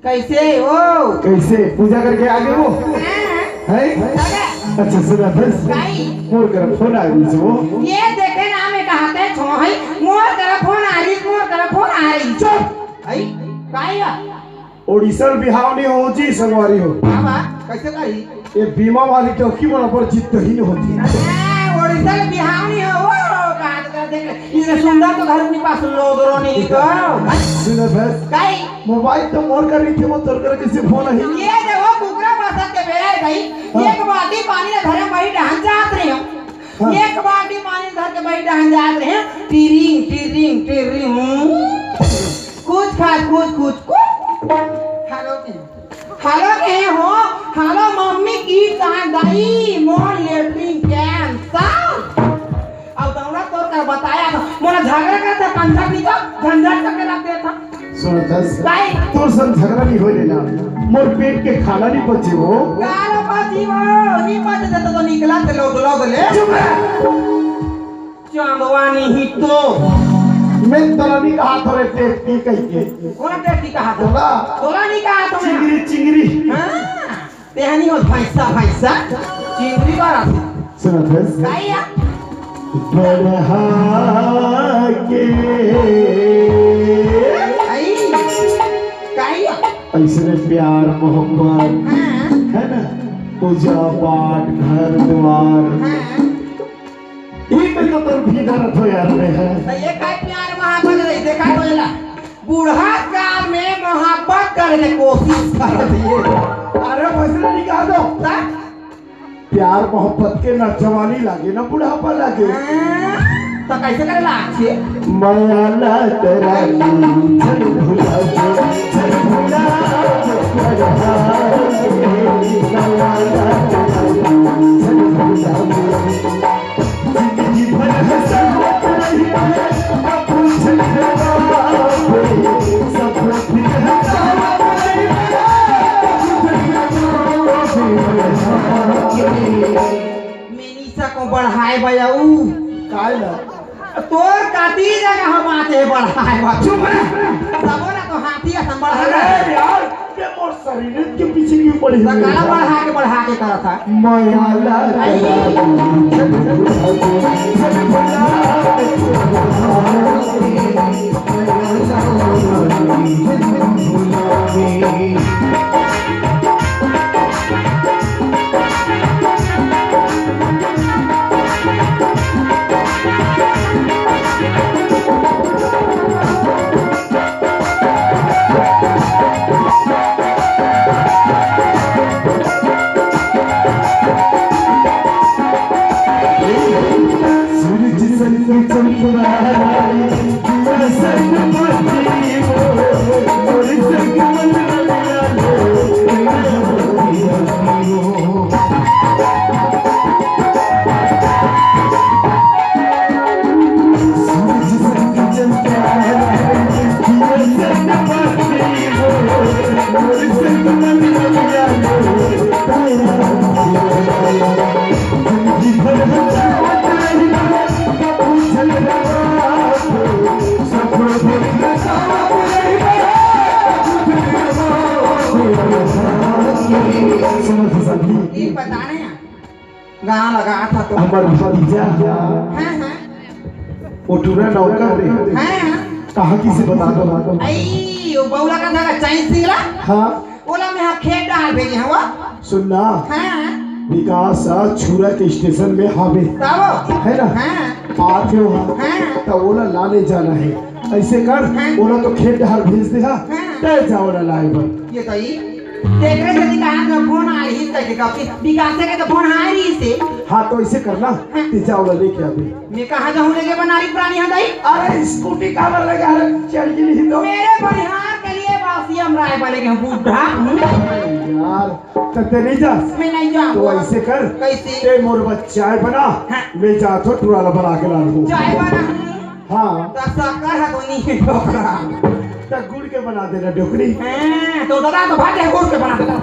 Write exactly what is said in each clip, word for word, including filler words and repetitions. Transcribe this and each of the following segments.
कैसे हो? कैसे पूजा करके आ गए वो? हाँ। है? अच्छा, सुना बस। काई? मोर करा फोन आ गई वो। ये देखे ना, मैं कहा थे छो है, मोर करा फोन आ रही, मोर करा फोन आ रही। चुप। है? काई है? ओडिशा ल बिहाव नहीं हो जी, संगवारी हो। का बात? कैसे कही? ये बीमा वाली डौकी मन बर जिद्दहीन होथे। ए, ओडिशा ल बिहाव नहीं हो, वो कहा तो देख ले। इतने सुंदर तो घर अपने पास लोग रो नहीं तो। सुनो बस। काई? मोबाइल तो मोर कर रही थी, वो तोर कर किसी फोन है? ये देखो, कुकरा बरसात के बेरा है भाई। हाँ। एक बाल्टी पानी ले धरे भाई डहन जात रहे हो। हाँ। एक बाल्टी पानी धर के भाई डहन जात रहे हो। टिरिंग, टिरिंग, टिरिंग। हम्म। कुछ खा, कुछ, कुछ, कुछ। हेलो के, हेलो के हो, हेलो मम्मी की कहाँ गई? मोर लेटरिन कैंसर। अब दौड़ा तोर कर बताया था, मोला झगड़ा करता, कंधा पीछा झंझट करके रख देता। सुन दस, काई? तोर संग झगड़ा नहीं होय लेना, मोर पेट के खाना नहीं पचे वो। काला पची वो, नहीं पचे देता तो निकला ते लोग, लोग ले। चुप रह। चांदवानी ही तो। मैं तोला नहीं कहा था रे, टेटकी कही के। कौन टेटकी कहा था? तोला। तोला नहीं कहा था मैं। चिंगरी, चिंगरी। हाँ, तेहनी हो भैंसा, भैंसा। चिंगरी बारा। सुना थे? काई या? बढ़ा के। आई। काई या? ऐसे में प्यार मोहब्बत, हाँ। है ना? पूजा पाठ, घर द्वार। हाँ। ई में तो तोर भी धरत हो यार में है। तो ये काय प्यार मोहब्बत रही, देखा तो एला। बूढ़ा काल में मोहब्बत करे के कोशिश कर दिए। अरे वैसे नहीं कहा दो। ता? प्यार मोहब्बत के ना जवानी लागे ना बुढ़ापा लागे। हाँ, तो कैसे करे लागछे? माया ला तेरा झल भुला दे, झल भुला दे, माया ला तेरा झल भुला दे। मेनिसा को बढ़ाए बयाऊ। काय ला? तोर कती जगह हम आते बढ़ाए बा। चुप रह। सबो ना तो हाथी असन बढ़ाए बा। अरे यार, ये मोर शरीर के पीछे क्यों पड़ी हुई है? बढ़ा के, बढ़ा के करा था। माया ला। ये बताने गाना लगा था तो। हमर भतीजा। हाँ, हाँ। वो टूरा नौकर रे। हाँ, हाँ। कहाँ किसे बता दो। आई, वो बउला का था चैन सिंह ला? हाँ। ओला मैं हा खेत डाल भेजे हवा। सुन ना। हाँ। विकास आज छुरा के स्टेशन में हावे। तब? है ना? हाँ। आत हे वहाँ। हाँ। तो ओला लाने जाना है। ऐसे कर, हाँ। ओला तो खेत डहर भेज दे हा। हाँ। तय जा ओला लाए बर। ये तो ई। तेकरे से कहा तो फोन आ रही है, कह के काफी विकास के तो फोन आ रही से। हाँ, तो ऐसे करना, हाँ। ते जा ओला लेके आबे। मैं कहाँ जाऊँ लेके बनारी पुरानी यहाँ दाई? अरे, स्कूटी काबर लेके? अरे, चढ़ के नहीं तो। मेरे परिहार के लिए बासी हम राय बने के बूढ़ा। यार, तो ते नहीं जा। मैं नहीं जाऊँ। तो ऐसे कर। कैसे? ते मोर बर चाय बना। हाँ। मैं जाथो टुरा ला बना के ला दूँ। चाय बना। हाँ। तो शक्कर है तो नहीं डोकरा। तो गुड़ के बना देना डोकरी। हाँ, तो दादा तो भाग गए गुड़ के बना देना।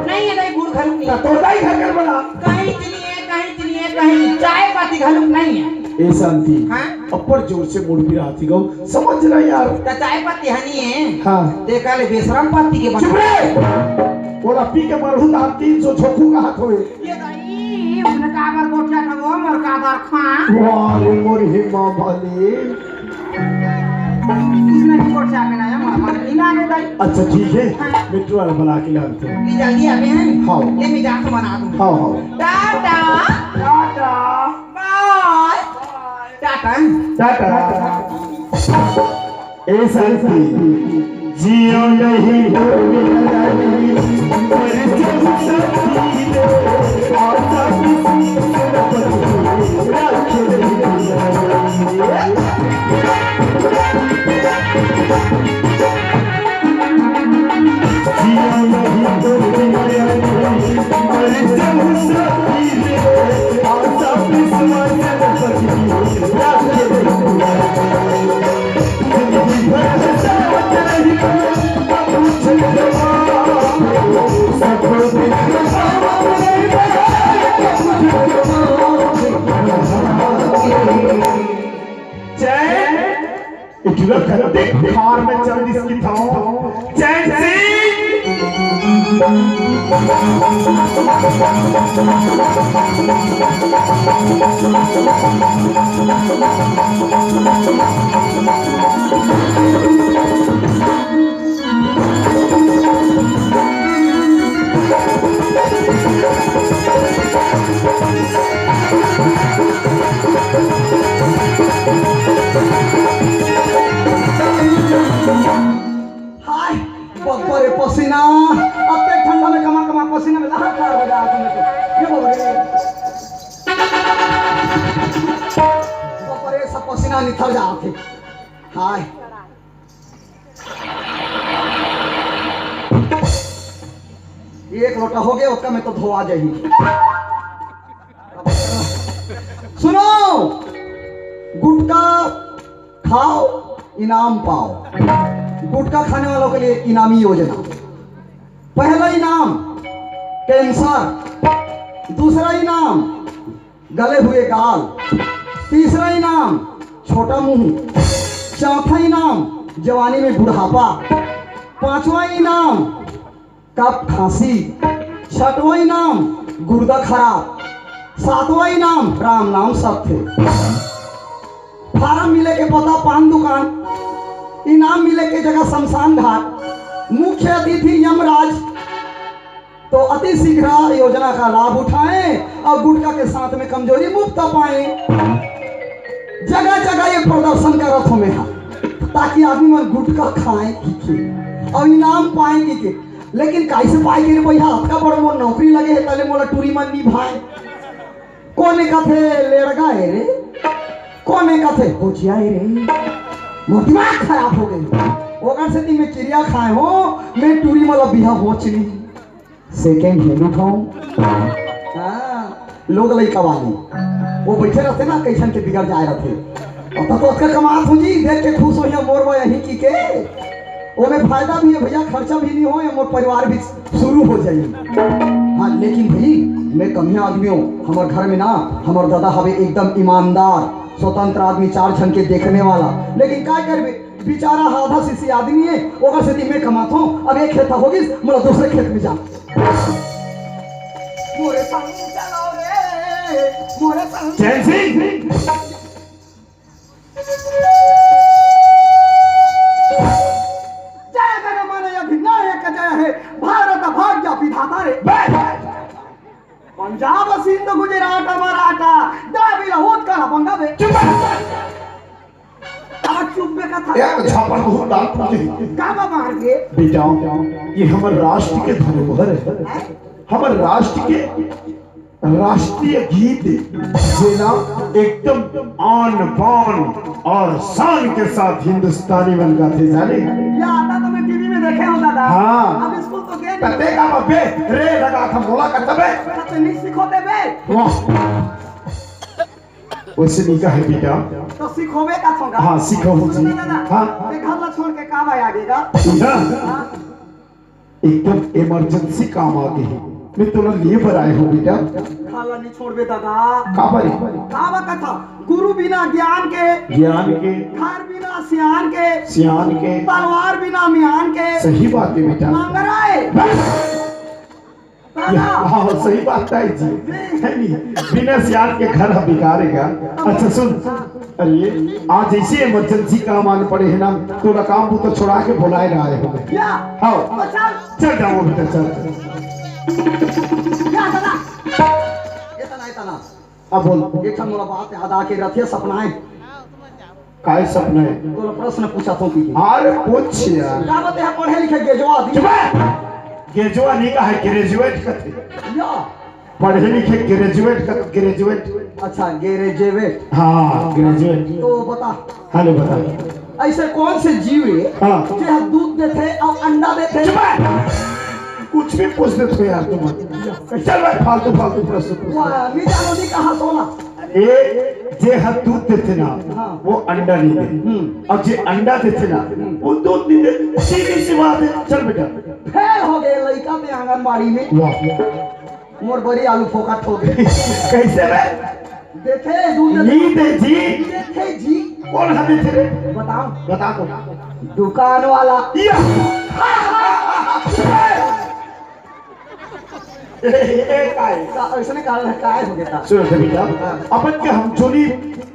नहीं है, नहीं गुड़ घर नहीं। तो तोर दाई घर कर बना। कहीं चलिए, कहीं चलिए, कहीं। चाय पत्ती घलुक नहीं है। ए शांति, हाँ? अब्बड़ जोर से मुड़ पिरात हे गो, समझ ना यार। त चाय पत्ती हनी है। हाँ। ते काले बेशरम पत्ती के बना। चुप रे। ओला पी के मरहू त तीन सौ छोकू कहत होवे। ये दाई, उसने काबर गोठिया था वो, मोर काबर खा। वाह रे मोर हेमा भले। उसने भी गोठिया के ना, मोर मन नहीं लागे दाई। अच्छा ठीक है, हाँ। मैं टुरा ला बला के लानथों। ये जल्दी आवे हैं। हाँ। ये मैं जाके बना दूँ। हाँ, हाँ। टाटा। टाटा। बाय। टाटा। टाटा। ए शांति, जियो नहीं हो मर जाऊं सखी रे, आता किसी तरफ रख नहीं। चैन, इतना करते कार में चल दिस की था। चैन सिंह। हाय, बब्बर रे पसीना, अतेक ठंडा में कमा कमा पसीना में लहर खार हो जात हे। ये बाबा रे। बब्बर रे, सब पसीना निथर जात हे। हाय। एक लोटा हो गया, ओतका में तो धोआ जाही। सुनो, गुटखा खाओ, इनाम पाओ। गुटखा खाने वालों के लिए इनामी योजना। पहला इनाम कैंसर, दूसरा इनाम गले हुए गाल, तीसरा इनाम छोटा मुंह, चौथा इनाम जवानी में बुढ़ापा, पांचवा इनाम कफ खांसी, छठवां इनाम गुर्दा खराब, सातवां इनाम राम नाम सत्य। फार्म मिले के पता पान दुकान, इनाम मिले के जगह शमशान घाट, मुख्य अतिथि यमराज। तो अति शीघ्र योजना का लाभ उठाएं और गुटखा के साथ में कमजोरी मुक्त पाएं। जगह जगह ये प्रदर्शन करत हों मैं हा, ताकि आदमी मन गुटखा खाएं कहिके और इनाम पाएं कहिके। लेकिन कैसे पाए के रे भैया, अतका बड़ मोर नौकरी लगे हे, तले मोला टूरी मन निभाए। कोने कथे लेड़गा हे रे, कोने कथे होचिया हे रे। मोर दिमाग खराब हो गे। ओकर सेती मैं किरिया खाए हों, मैं टूरी मन ला बिहा होच नहीं। सेकंड हैंड उठाऊं। हाँ, लोग लइका वाली। वो बैठे रहते ना, कैसन के बिगड़ जाए रहते। अब तो ओतका कमात हों जी, देख के खुश होइहैं मोर बर यही कहिके। ओमे फायदा भी हे भैया, खर्चा भी नहीं होय, मोर परिवार भी शुरू हो जाही। हाँ, लेकिन भाई, मैं कमिया आदमी हों, हमर घर में ना, हमर दादा हवे एकदम ईमानदार, स्वतंत्र आदमी, चार झन के देखने वाला। लेकिन का करबे, बेचारा आधा शीशी आदमी हे, ओकर सेती मैं कमात हों। अब एक खेत हो गिस, मोला दूसरे खेत में जा। मोरे संग चलो रे, मोरे संग। चैन सिंह। जय जन मन अधिनायक जय हे, भारत भाग्य विधाता रे। बे! पंजाब, सिंध, गुजरात, मराठा, द्राविड़, उत्कल, बंगा बे। चुप! अब चुप बे कथा। एक झापड़ बहुत डाल पड़ते हैं। का बा मार के? बेटा, ये हमर राष्ट्र के धरोहर हे। हैं? हमर राष्ट्र के राष्ट्रीय गीत, जेला एकदम आन बान और शान के साथ हिंदुस्तानी मन गाथे, जाने? ये आता तो मैं टीवी में देखे हों दादा। हाँ। अब स्कूल तो गए नहीं। तते का बे, रे लगा था मोला का तबे। तो नहीं सिखोते बे। वाह। वैसे नहीं कहे बेटा। तो सिखोबे का थोड़ा। हाँ, सिखो हो जी। सुनो दादा, हाँ। ये घर ला छोड़ के का बा आगे का? सीधा? हाँ। एकदम इमरजेंसी काम आ गे हे। मैं तोला लिए बर आए हो बेटा। खाला नहीं छोड़बे दादा। काबर? काबर कथा? गुरु बिना ज्ञान के, ज्ञान के, घर बिना सियान के, सियान के, तलवार बिना मियान के। सही बात है बेटा। मंगरा है। बस। दादा। हाँ, सही बात है जी। है नहीं? बिना सियान के घर हम बेकार है क्या? अच्छा सुन, अरे आज ऐसे इमरजेंसी काम आन पड़े हे ना, तोला काम बूता छोड़ा के बुलाए ला आए हो। या। हाँ। तो चल। चल जाओ बेटा, चल, चल। या दादा। ये तना, ये तना। अब बोल। एक ठन मोला बात याद आके रथे, सपना है। काय सपना है? तोला प्रश्न पूछा तो की। अरे पूछ यार। का बते है पढ़े लिखे गेजुआ आदमी? चुप है। गेजुआ नहीं कहा है, ग्रेजुएट कथे। या। पढ़े लिखे ग्रेजुएट का, ग्रेजुएट। अच्छा, ग्रेजुएट। हाँ, ग्रेजुएट। तो बता। हाँ, ले बता। ऐसे कौन से जीव है हाँ। जे ह दूध देथे और अंडा देथे? चुप है। कुछ भी पूछ देते हो यार तुम। चल भाई, फालतू, फालतू प्रश्न पूछ। वाह, नहीं जानो, नहीं कहा सोना। ए, जे ह दूध देथे ना, हाँ। वो अंडा नहीं दे। हम्म। और जे अंडा देथे ना, हम्म। वो दूध नहीं दे। सीधी सी बात है। चल बेटा। फेल हो गए लड़का में आंगनबाड़ी में। वाह। मोर बड़ी आलू फोकट हो गई। कैसे बे? देखे, दूध नी दे जी। देखे जी। कौन हा देथे रे? बताओ। बता तो। दुकान वाला। या। ए, ए, काय? का, ऐसने कारण है, काय हो गया था? सुन, बेटा, हाँ। अपन के हम जोनी,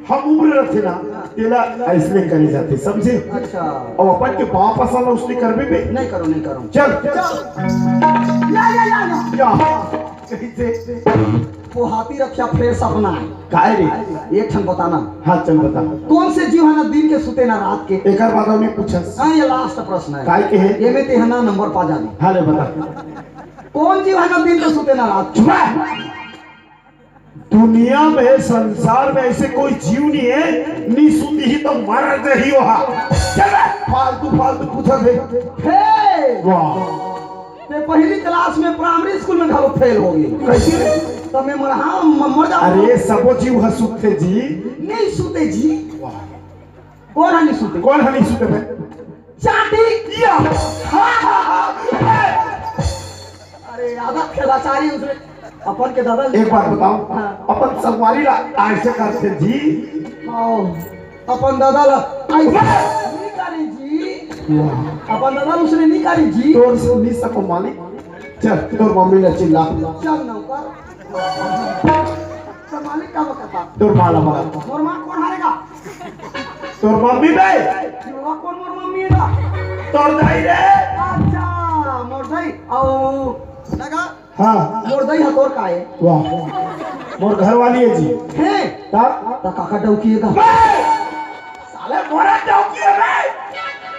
हम उम्र रथे ना, तेला ऐसने करे जाथे, समझे? अच्छा। और अपन के बाप असन उसने करबे बे? नहीं करो, नहीं करो। चल। चल। या, या, या, या। या। कैसे? वो हाथी रखिया फेर सपना है। काय रे? एक ठन बताना। हाँ, चल बता। कौन से जीव है ना दिन के सुते ना रात के? एकर बाद और नहीं पूछस। हाँ, ये लास्ट प्रश्न है। काय के है? ये में ते है ना नंबर पा जानी। हाँ, ले बता। कौन जीव है ना दिन के सुते ना रात के? चुप रह। दुनिया में, संसार में ऐसे कोई जीव नहीं है, नी सुती ही तो मर जाही ओहा। चल बे, फालतू, फालतू पूछत हे। हे! वाह। ते पहली क्लास में प्राइमरी स्कूल में घलो फेल हो गई। कैसे रे? तो मैं मर, हाँ, म-, मर जाऊँ। अरे, सबो जीव ह सुतथे जी। नहीं सुते जी। वाह। कौन ह नहीं सुते? कौन ह नहीं सुते बे? चाटी। या। हाँ, हाँ, हाँ। अरे, आधा खेलाचारी उसने अपन के दादा एक बात बताओ, हाँ। अपन संगवारी ला ऐसे करथे जी। हाँ। अपन दादा ला ऐसे नहीं करे जी। वाह। अपन दादा ला उसने नहीं करे जी। तोर से नहीं सको मालिक। चल, तोर मम्मी ला चिल्ला। चल नौकर। तो मालिक का बकता? तोर माँ ला बकता। मोर माँ कौन हारेगा? तोर मम्मी बे। मोर माँ कौन मोर मम्मी है ना? तोर दाई रे। अच्छा, मोर दाई। आओ, लगा? हाँ। मोर दई ह तोर का ए? वाह, मोर घरवाली है जी। हे? ता? ता काका डौकी है का? बे! साले मोरा डौकी है बे!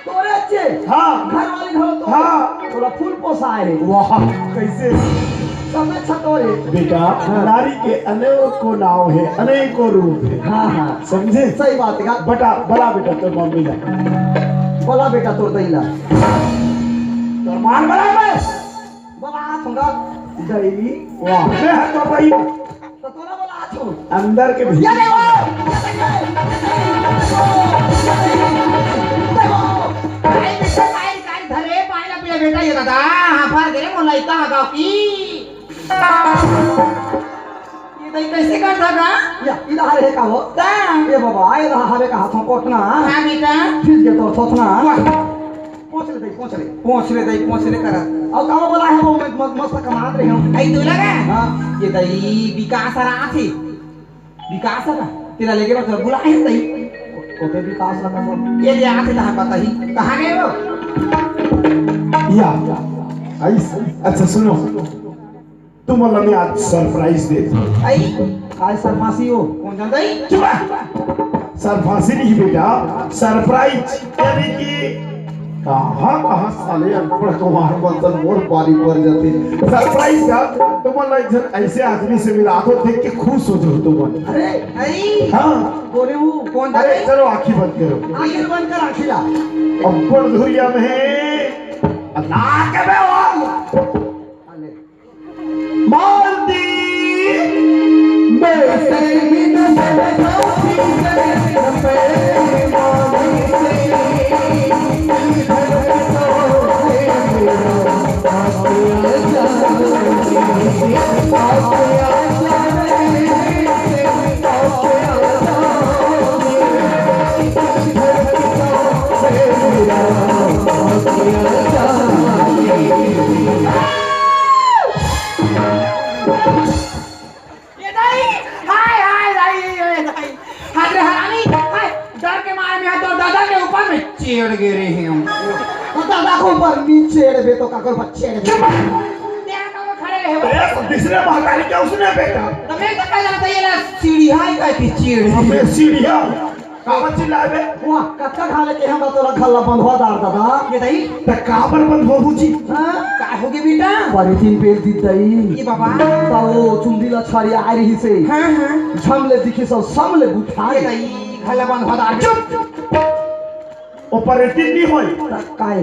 तोरे अच्छे? हाँ। घरवाली घरो तो? हाँ। तोला फूल पोसा है। वाह, कैसे? सब अच्छा तोरे। बेटा, हाँ। नारी के अनेकों नाव है, अनेकों रूप है। हाँ, हाँ। समझे? सही बात है। बटा, बला बेटा तोर मम्मी ला। बला बेटा तोर दई ला। तोर मार बला बे। बलात हूँ गा, दई। वाह, मैं हर तो भाई। तो तोला बलात हूँ। अंदर के भीतर। ये देखो, ये देखो, ये देखो। भाई, बेटा, भाई, भाई, धरे, पानी ला पी ले बेटा, ये दादा, हाँ, भर दे रे, मोला इतना हगाओ की। ये दई कैसे कर था ना? या, इधर है का हो? ता। ये बाबा, आए रहा हवे का हाथों कोटना। हाँ, बेटा। फिर ये तो सोचना। वाह। पहुंच ले दई, पहुंच ले। पहुंच ले दई, पहुंच ले करा। अउ का बोला है वो, मैं म-, मस्त कमात रहे हूँ। आई दूल्हा रे? हाँ। ये दई विकास आ रहा थी। विकास आ रहा? तेरा लेके बस बुला है दई। को-, कोते विकास आ रहा था? ये ले आते कहाँ पता ही? कहाँ गए वो? या, या। आई स-, अच्छा सुनो। तुमन ला मैं आज सरप्राइज देत हंव। आई, काय सरफासी हो? कोन जानत आई? चुप रह। सरफासी नहीं बेटा, सरप्राइज। यानी कि कहाँ, कहाँ साले अनपढ़ गंवार मन सन मोर पारी पर जाथे। सरप्राइज का, तुमन ला एक झन ऐसे आदमी से मिलात हंव, देख के खुश हो जाहू तुमन। अरे, आई। हाँ। बोले वो, कोन अरे, जानत आई? चलो आँखी बंद करो। आँखी बंद कर, आँखी ला। अब्बड़ धुरिया में है। अल्लाह के बे वाल। अले। मालती, बेटे बिन चेड़ गे रहे हूँ। तो दादा को ऊपर नी चेड़बे तो काकर पर चेड़बे? चुप! तेरा काम खड़े रहे हो। ए, सब दूसरे महतारी के उसने बेटा। तो मैं तो कह रहा था, ये ना सीढ़ी है का की चेड़? हमें सीढ़िया। काबर चिल्लाबे? वाह, कच्चा खा लेके हम तोला घल्ला बंधवा दार दादा। ये दाई? त काबर बंधवा बुची? हाँ? का हो गे बेटा? परेतिन पेल दी दाई। ये बाबा? त वो चुंदी ला छाड़ी आ रही से। हाँ, हाँ। झम ले दिखी सब, सम ले बुझा ये गे। दाई, घल्ला बंधवा दार। चुप, चुप। वो परेतिन नी होय। त काय?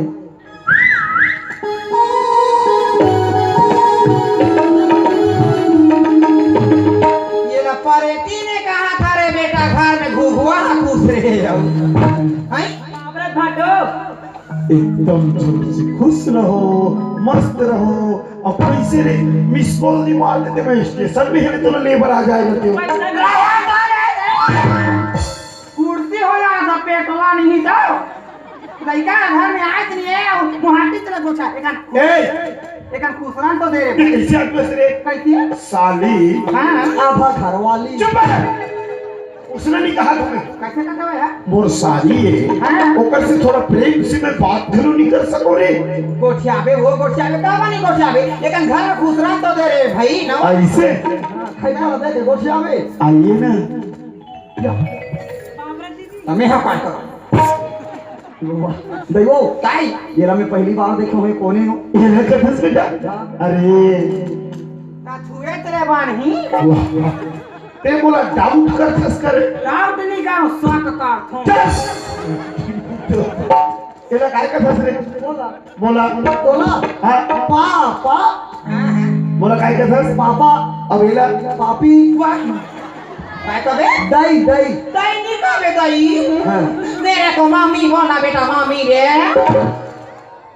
ये ला परेतिन कहा था रे बेटा, घर में घुघुआ ना घुस रहे हो। हैं? बाबरा भाटो। एकदम झुक से खुश रहो, मस्त रहो। अब कैसे रे, मिस कॉल नहीं मार देते, मैं स्टेशन में ही तो लेबर आ जाएगा क्यों? कुर्सी हो जा, सब पेटवा नहीं तो। लइका घर में आए नहीं है, मुहाटी चला गोचा। एकन ए! एकन खुसरन तो दे रे। ये कैसे आदमी से रे? कैसे? साली। हाँ। आभा घरवाली। चुप है। उसने नहीं कहा तुम्हें। कैसे कहता है यार? मोर साली है। हाँ। ओकर से थोड़ा प्रेम से मैं बात घलो नहीं कर सको रे। गोठियाबे, वो गोठियाबे, का बानी गोठियाबे? एकन घर में खुसरन तो दे रे भाई, ना? ऐसे? हाँ, खाई पड़ा दे दे, गोठियाबे। आइए ना। हमें हाँ पास करो। दैवो, ताई, ये ला मैं पहली बार देखे हूँ, कोने हो? ये ला कथस बेटा? अरे। का छुए तेरे बान ही? वाह, वाह। ते बोला डाउट कर थस करे। डाउट नहीं करो, शक कर थो। चल। ये ला काय कथस रे? बोला। बोला। बोला। हाँ। पापा। हाँ, हाँ। बोला काय कथस? पापा। अब ये ला पापी। वाह। काय कबे? दाई, दाई। दाई नहीं कबे दाई। हाँ। मेरे को मम्मी बोलना बेटा, मम्मी रे।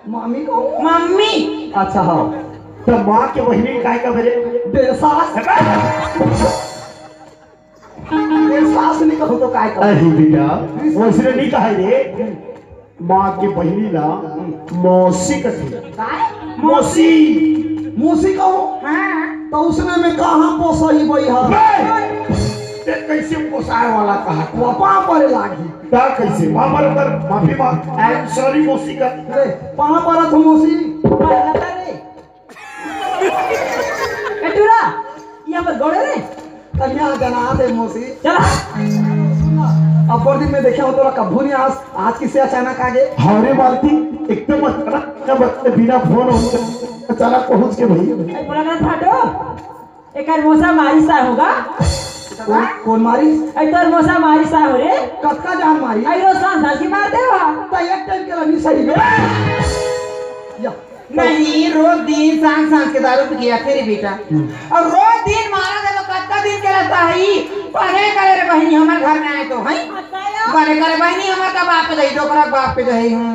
मामी को? मम्मी। अच्छा, हाँ। तो माँ के बहिनी काय कबे रे? बेसास। बेसास नहीं कहूँ तो काय कहूँ? अरे बेटा, वैसे नहीं कहा रे। माँ के बहिनी ला मौसी कथे। काय? मौसी। मौसी कहूँ? हाँ। तो उसने मैं कहाँ पोसही बई हा? बे! ते कैसे पोसाए वाला कहा? वो पाँव परे लागी। ता कैसे? पाँव पर कर, माफी मांग। I am sorry मौसी का। ले, पाँव परत हूँ मौसी। ए टूरा, ये हमर गोड़े रे। कन्या जना दे मौसी। चला। अब्बड़ दिन में देखे हो तोला, कभू नहीं आस, आज किसे अचानक आ गए? हाँ रे मालती, एकदम अचानक, बिना फोन हो, अचानक पहुंच के भाई। ए, बोला ना फाटो। एकर मोसा मारिस होगा। कौन, कौन मारिस? अई तोर मोसा मारिस हो रे। कतका जान मारिस? अई रोज सांस सांस के मार देवा। त एक टाइम के ला नहीं सही बे। या। नहीं, रोज दिन सांस सांस के दारू पी के आथे रे बेटा। हम्म। अउ रोज दिन मारा जाए तो कतका दिन के ला सही? बने करे रे बहिनी, हमर घर में आए तो, हैं? बने करे बहिनी, हमर का बाप पे दही, डोकरा के बाप पे दही, हम्म।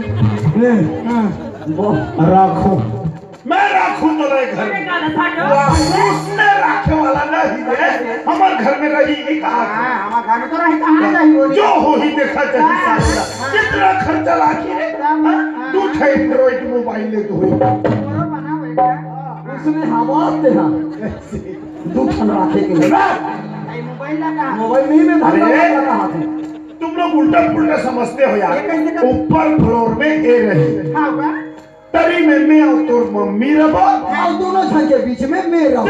हम्म। हम्म। वो राखो। मैं राखूं तो नहीं घर में। वाह, उसने राखे वाला नहीं है। हमारे घर में रही ही कहा था। हाँ, हमारे घर में तो रही, कहाँ रही वो? जो हो ही देखा चाहिए हाँ, साला। हाँ। कितना खर्चा राखी रे? हाँ, हाँ। दो ठे Android मोबाइल ले तो हुई। उसने हवा से हाँ। दो ठन राखे के लिए। मोबाइल नहीं, मैं अरे, तुम लोग उल्टा पुल्टा समझते हो यार। ऊपर फ्लोर में ए रही। हाँ, हुआ। तरी में मैं अउ तोर मम्मी रबो। अउ दोनों झन के बीच में मैं रबो।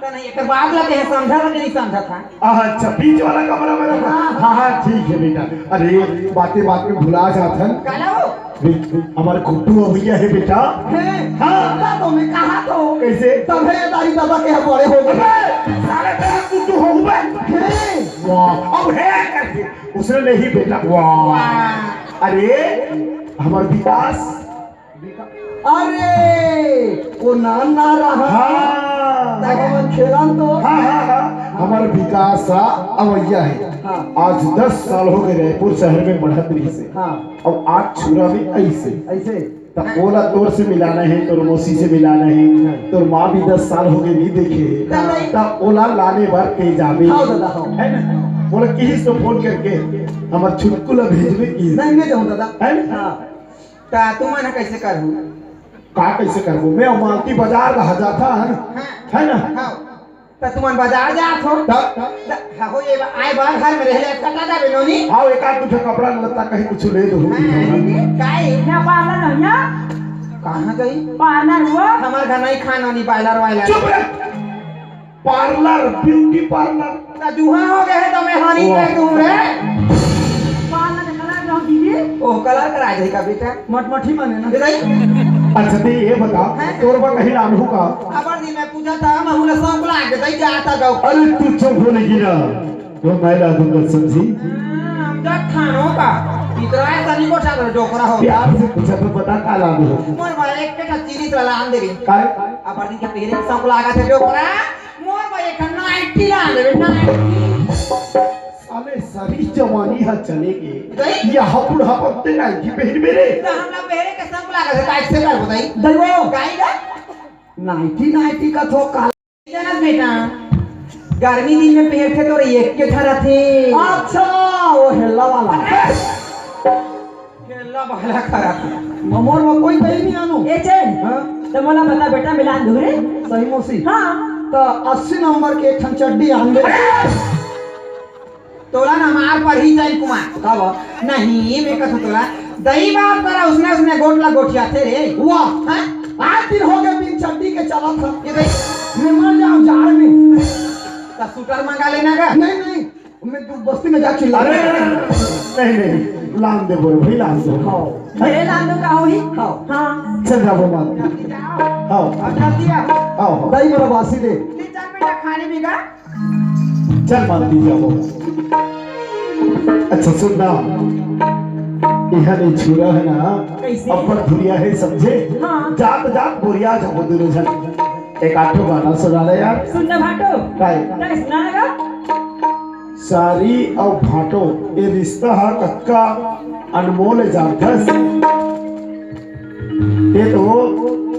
त नहीं, एकर बात ला तें समझा था कि नहीं समझा था? अच्छा, बीच वाला कमरा में रबो। हाँ। हाँ, हाँ, ठीक है बेटा। अरे, बातें बात में भुला जाथन। काला हो? बीच में हमार गुड्डू भैया है बेटा। हैं? हाँ। त तो मैं कहा तो। कैसे? तभे दारी दादा के यहाँ बड़े हो गए। अबे, साले तेरा गुड्डू हो गए। हैं? वाह, अब है करके। उसने नहीं बेटा, वाह। वाह। अरे, हमार विकास। अरे, वो नान ना रहा। हाँ। तब हमन खेलन तो। हाँ, हाँ, हाँ। हमार विकास हा अवैया है। हाँ। आज दस साल हो गए रायपुर शहर में बढ़त रही से। हाँ। अब आज छुरा भी ऐसे। ऐसे? तब बोला तोर से मिलाना है, तोर मौसी से मिलाना है, हाँ। तोर माँ भी दस साल हो गए नहीं देखे है। हाँ। तब बोला लाने बार पे जावे। हाँ दादा, हाँ। है ना? बोला किसी से फोन करके हमार छुटकू ला भेजबे की। नहीं, मैं जाऊँ दादा। है ना? हाँ। ता तुमन ह कैसे करहू? का कैसे करबो? मैं मालती बाजार रहा जाता है ना? हाँ। है ना? हाँ। त तुमन बाजार जात हो? त? त, हा, हो, ये बा-, आए बार घर में रह ले, कटा जाबे नोनी। आओ, एक आध कुछ कपड़ा लत्ता कहीं कुछ ले दो। हाँ, काय? ना पार्लर नहीं है? कहाँ गई? पार्लर हुआ? हमार घर नहीं खाना नहीं, पार्लर वायलर। चुप रह। Parlour, beauty parlour. त जुहा हो गए है त मैं हानि वाह। कर दूँ रे। पार्लर कलर रहो दीदी। ओह, कलर करा दे का बेटा। मटमठी माने ना। दे दई। अच्छा, ते ये बता, हैं? तोर बा कहीं लानहू का? अबर दिन में पूछा था, महू ला शौक लाग गई, जाता जाओ। अरे तू चुप हो लेगी ना, वो मैं ला दूंगा, समझी? हाँ, हम तो खानों का। इतना ऐसा नहीं बोलता था, डोकरा हो। प्यार से पूछा तो बता, का ला दूँ? मोर भाई एक पेटा चीनी से लान दे रही। काय? अबर दिन के पहले शौक लागा थे, डोकरा। मोर भाई एक नाइटी लान दे, नाइटी। साले सारी जवानी हा चले गे। गई? यहाँ बुढ़ापा ते नाइटी पहन मेरे। तो हम लोग पहले के शौक लागा थे, टाइट से कर बताई। दई वो। गाई गा? नाइटी, नाइटी का थो का जानत बेटा, गर्मी दिन में पहनथे तो एक के ठा रथे। अच्छा, वो हेल्ला वाला। हेल्ला वाला खरा। मोर में कोई दई नहीं आनो। ए चैन, हाँ? त मोला बता बेटा, मिलान दूँ रे। सही मौसी। हाँ। त अस्सी नंबर के एक ठन चड्डी आन दे। तोला ना मार पड़ही चैन कुमार। का बा? नहीं, मैं कहूँ तोला, दई बाप करा उसने, उसने गोट ला गोठियाथे रे। वाह। हाँ? आठ दिन हो गए बिन चड्डी के चलत था। ये दई। मैं मर जाऊँ जाड़ में। त सूटर मंगा लेना का? नहीं, नहीं, मैं दू बस्ती में जा चिल्ला। अरे, नहीं, नहीं, लान दे बोल भाई, लान दे। हाँ। मेरे लान दो का होही? हाँ। हाँ। चल जाबो मार। जल्दी जाओ। हाँ। अब जल्दी आओ। हाँ, हाँ। दई मेरा बासी दे। तीन चार मिनट खाने भी का? चल मानती जाबो। अच्छा सुन ना, इहाँ ले छुरा है ना, कैसे? अब्बड़ धुरिया है समझे? हाँ। जात जात बोरिया जाबो दोनों झन। एक आध ठो गाना सुना ले यार। सुन ना भाटो। काय? तैं सुना ना गा। सारी अउ भाटो, ये रिश्ता हा कतका अनमोल है जानथस? ये तो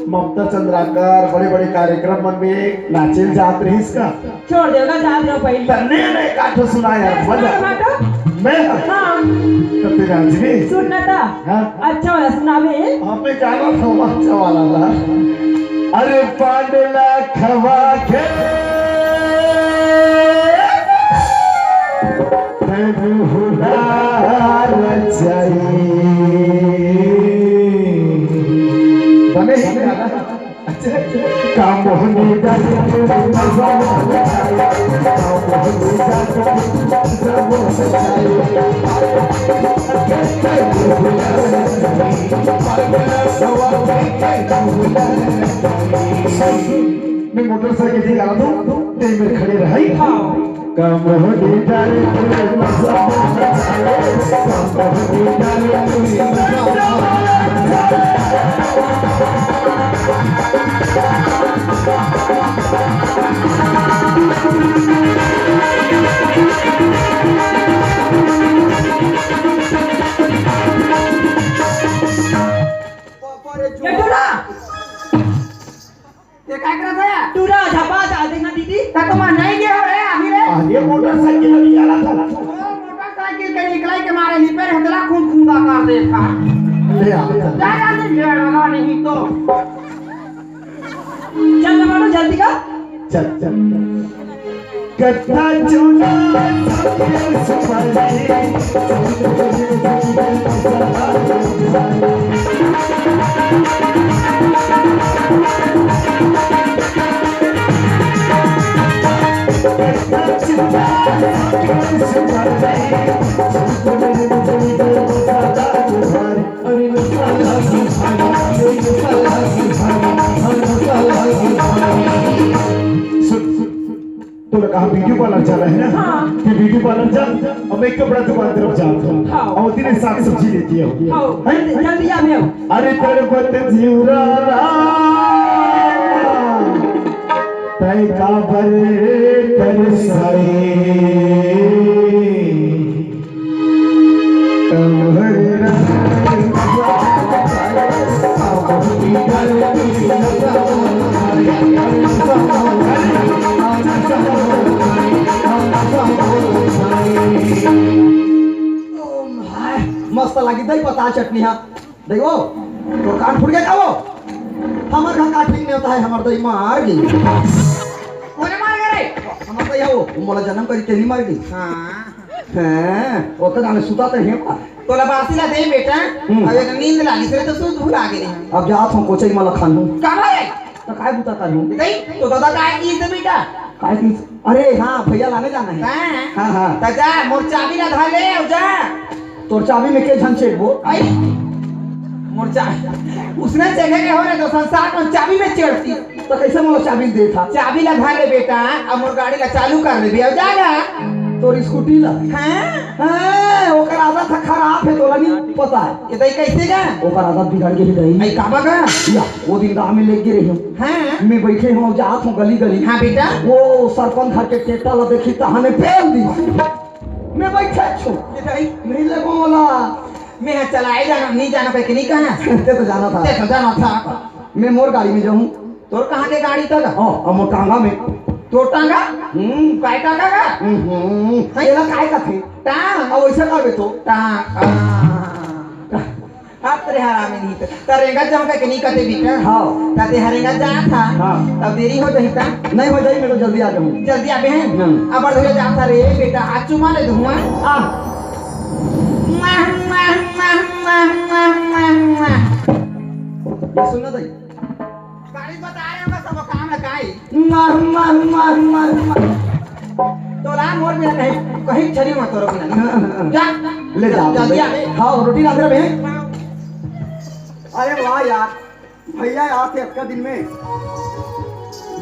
ममता चंद्राकर बड़े-बड़े कार्यक्रम मन में नाचेल जात रहिस का? छोड़ देगा, जात रहो पहले। तन्ने ने काठो सुना यार, मजा। सुना भाटो? मैं? हाँ। तो फिर आज भी? सुन ना था। हाँ? अच्छा वाला सुनावे। हमें गाना था अच्छा वाला था। अरे पांडला खवा के तैं हुलार चाहिए। बने ही नहीं। अच्छा, अच्छा। काम होने का मजा, काम होने का मजा। मैं मोटरसाइकिल से गाना दूं, ते में खड़े रहे। हाँ। कम हो गई डाले तू मजा, कम हो गई डाले तू मजा। ये टूरा। ये काय करत है? टूरा झपा जा, देखना दीदी। त तुम नहीं गए हो रे, अभी रे। अरे मोटरसाइकिल निकाला था। ओ, मोटरसाइकिल के निकलाई के मारे ही पैर हथला खून खून का कर दे था। ले आ, ले आ। जा, जा, ले, ले, लगा नहीं तो। चल ना मानो, जल्दी का। चल, चल, चल। कत्था चूड़ा सुपारी। सुन, सुन, तोला कहाँ ब्यूटी पार्लर जाना है ना? हाँ। कि ब्यूटी पार्लर जा, अब मैं कपड़ा दुकान तरफ जाता हूँ। हाँ। और तेरे साग सब्जी लेती हूँ। हाँ। हैं? जल्दी आ, मैं आऊँ। अरे तरबत जिउरा राम, तै काबर तरसाए। मस्त लगी दही पत्ता चटनी, हाँ। देखो, तो कान फूट गया का वो? हमर घर का ठीक नहीं होता है, हमर दही मार गई। कोने मार गए रे? हमर भैया वो, वो मोला जन्म करी तेनी मर गई। हाँ। हैं, वो तो जाने सुता तो है पा। तोला बासी ला दे बेटा, हम्म। अब एक नींद लागिस रे तो सुत भुला गे रहे। अब जात हूँ कोचई मला खानू। का भाई? तो काय बुता करूँ? नहीं, तो दादा काय की इसे बेटा? काय की? अरे हाँ, भैया लाने जाना है। हाँ। हाँ, हाँ। तो जा, मोर चाबी ला धर ले, अब जा। तोर चाबी में के झन चेकबो? आई, मोर चा-, उसने चेके के हो रे, तो संसार में चाबी में चेड़ती। तो कैसे मोला चाबी दे था? चाबी ला धर ले बेटा, अब मोर गाड़ी ला चालू कर ले, अब जा ना। तोर स्कूटी ला? हाँ। हाँ, ओकर आदत ह खराब है, तोला नहीं पता है। ये दई कैसे गा? ओकर आदत बिगड़ गई दई। आई काबा गा? या, वो दिन गाँव में लेके रही हूँ। हाँ। मैं बैठे हूँ, जात हूँ गली गली। हाँ बेटा। वो सरपंच घर के टेटा ला देखी, तहाने पेल दी। मैं बैठे छो। ये दई। नहीं लगो वाला। मैं यहाँ चलाए जाना, नहीं जाना पे कि नहीं कहना? ते तो जाना था। ते तो जाना था। मैं मोर गाड़ी में जाऊँ। तोर कहाँ के गाड़ी तक? हाँ, अब मोर टांगा में। तोर टांगा? हम्म। काय टांगा का? हम्म। हैं? एला काय कथे? टांग। अब वैसे करबे तो? टांग। आ। अब तेरे हरामी नहीं तो। त रेंगत जाऊँ का कि नहीं कथे बेटा? हाँ। त ते हरेंगा जा था। हाँ। तब देरी हो जाही ता? नहीं हो जाही, मैं तो जल्दी आ जाऊँ। जल्दी आबे हैं? हम्म। अब बढ़ जा था रे बेटा, आज चुमा ले धुआं। आ। वाह, वाह, वाह। ये सुन ना दई। गाड़ी बता रहे हो, बस अब काम है, काई? माह, माह, माह, माह, माह। तोला मोर बिना नहीं, कहीं छरी मत तोरो बिना। हाँ, हाँ, हाँ। जा। ले जा, जल्दी ले। आ बे। हाँ, रोटी रांध रहे हैं। अरे वाह यार, भैया आज से अतका दिन में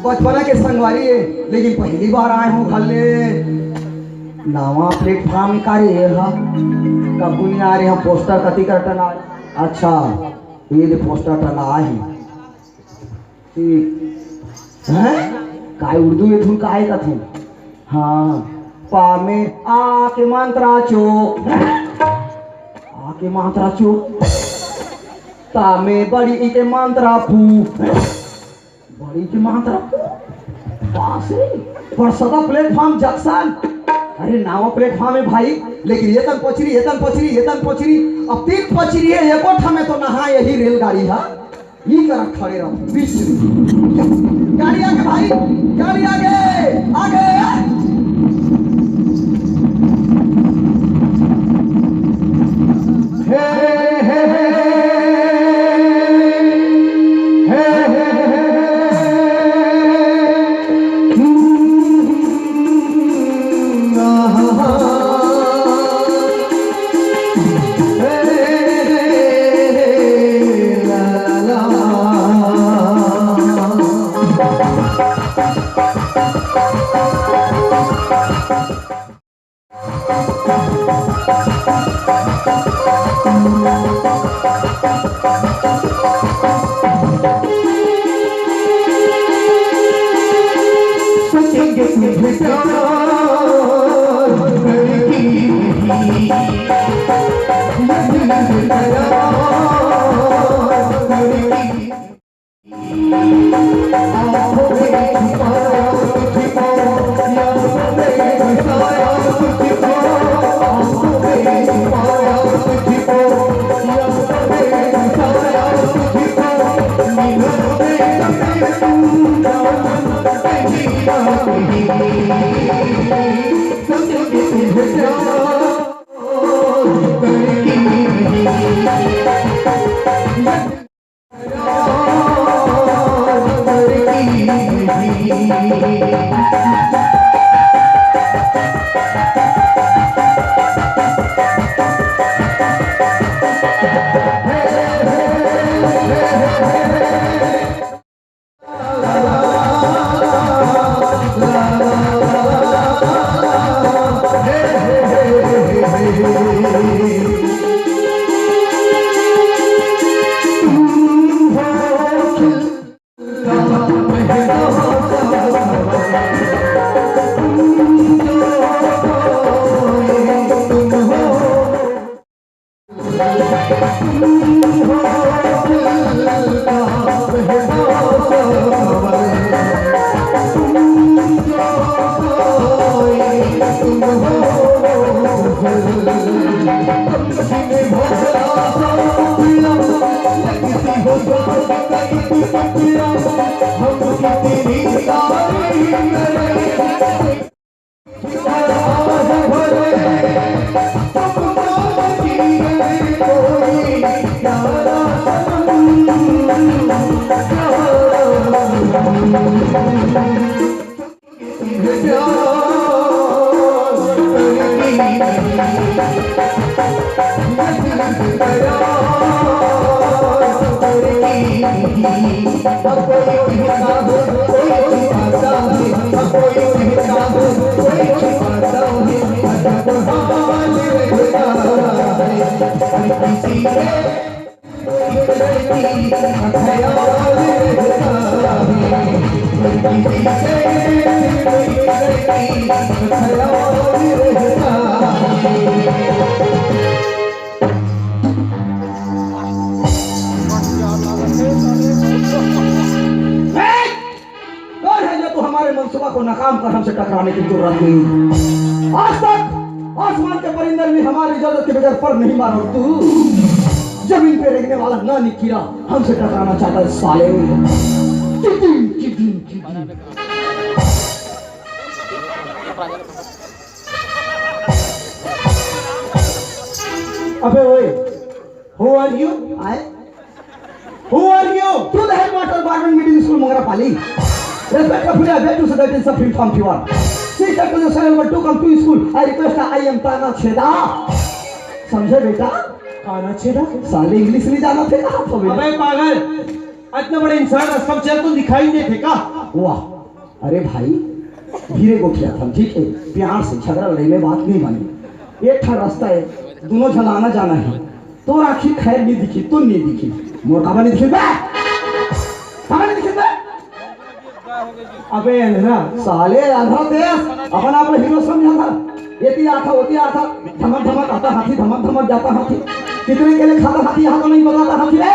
बचपना के संगवारी है, लेकिन पहली बार आए हूँ घर ले। नवा प्लेटफॉर्म का रे ये हा? कब नहीं आ रहे हम, पोस्टर कति कर टंगा। अच्छा, ये दे पोस्टर टंगा है। ठीक। हैं? काय उर्दू में धुन काय कथे? हाँ, पा में आ के मात्रा चो। आ के मात्रा चो। ता में बड़ी ई के मात्रा पू। बड़ी के मात्रा पू। पास है। पर सदा प्लेटफॉर्म जंक्शन। अरे नावा प्लेटफॉर्म है भाई, लेकिन ये तन पचरी, ये तन पचरी, ये तन पचरी। अब तीन पचरी है, एको ठा में तो नहा यही रेलगाड़ी है। ई करा खड़े रहो, बीच में। गाड़ी आगे भाई, गाड़ी आगे, आगे। हे, हे, हे, हे, हे, हे, हे, हे। कौन है जो तू हमारे मंसूबा को नाकाम कर हमसे टकराने की जरूरत नहीं? आज तक आसमान के परिंदे भी हमारी इजाजत के बगैर पर नहीं मारा और तू जमीन पे रेंगने वाला नानिक कीड़ा हमसे टकराना चाहता है साले। Cheating, cheating, cheating. अबे ओए, who are you? आए? Who are you? To the headmaster, Government Middle School, Mangarapali. Respect the player, where to say that is suffering from fever. Teacher to the student, but to come to school, I request, I am Tana Cheda. समझे बेटा? काना छेदा? साले English नहीं जाना थे कहा था बेटा? अबे पागल, इतना बड़ा इंसान रास्ता में चल तो दिखाई नहीं थे का? वाह, अरे भाई, धीरे गोठियाथन, ठीक है? प्यार से, झगड़ा लड़ाई में बात नहीं मानी। एक ठा रास्ता है, दोनों झन आना जाना है। तोर आँखी खैर नहीं दिखी, तू नहीं दिखी, मोर काबर नहीं दिखी बे? काबर नहीं दिखी बे? अबे अंधरा। साले अंधरा देश, अपन आप हीरो समझा था। एती आता, ओती आता, धमक धमक आता हाथी, धमक धमक जाता हाथी। कितने के लिए खाता हाथी, यहाँ तो नहीं बताता हाथी रे।